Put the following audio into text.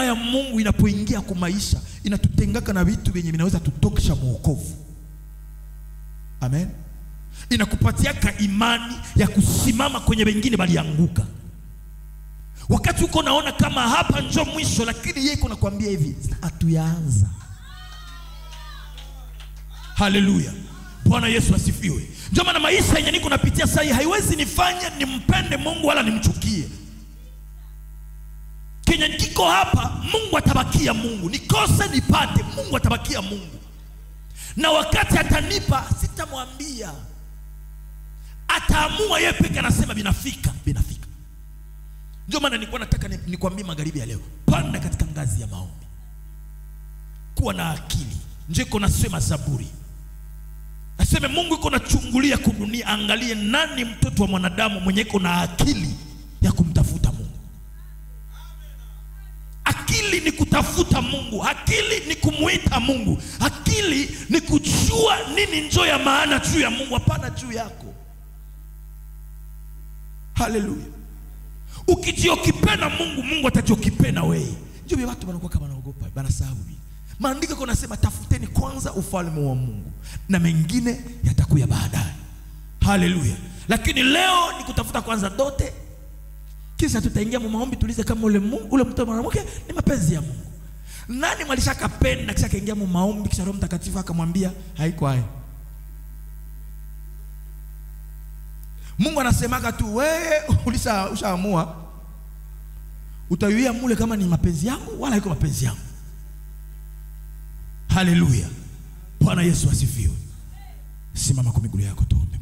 Neema ya Mungu inapoingia kwa maisha inatutengaka na vitu vyenye vinaweza tutokesha muokovu. Amen. Inakupatiaka imani ya kusimama kwenye wengine balianguka. Wakati uko naona kama hapa njo mwisho, lakini yeye iko nakwambia hivi, hatuyaanza. Haleluya. Bwana Yesu asifiwe. Ndio maana maisha yenye niko napitia sasa haiwezi nifanya nimpende Mungu wala nimchukie. Kenye kiko hapa, Mungu atabakia Mungu. Nikose nipate, Mungu atabakia Mungu. Na wakati atanipa sitamwambia. Ataamua yeye peke, anasema binafika, binafika. Ndio maana nilikuwa nataka nikwambie magharibi ya leo, panda katika ngazi ya maombi. Kuwa na akili. Njeko nasema Zaburi. Aseme Mungu iko nachungulia kudunia, angalie nani mtoto wa mwanadamu mwenye iko na akili ya kumtafuta Mungu. Akili ni kutafuta Mungu, akili ni kumuita Mungu, akili ni kujua nini njoo ya maana juu ya Mungu, hapana juu yako. Haleluya. Ukijiokipenda Mungu, Mungu atajiokipenda wewe. Ndio watu wanakuwa kama wanaogopa, banasahau. Maandiko yanasema tafuteni kwanza ufalme wa Mungu na mengine yatakuja baadaye. Haleluya. Lakini leo ni kutafuta kwanza dote, kisha tutaingia maombi tulize kama ule Mungu, ule mtoto mwanamke ni mapenzi ya Mungu. Nani mwalishakapenda kisha kaingia maombi kisha Roho Mtakatifu akamwambia haiko hayo. Mungu anasemaka tu wewe ulishaamua utayuia mule kama ni mapenzi yangu wala haiko mapenzi yangu. Haleluya. Bwana Yesu asifiwe. Simama kwa miguu yako tuombe.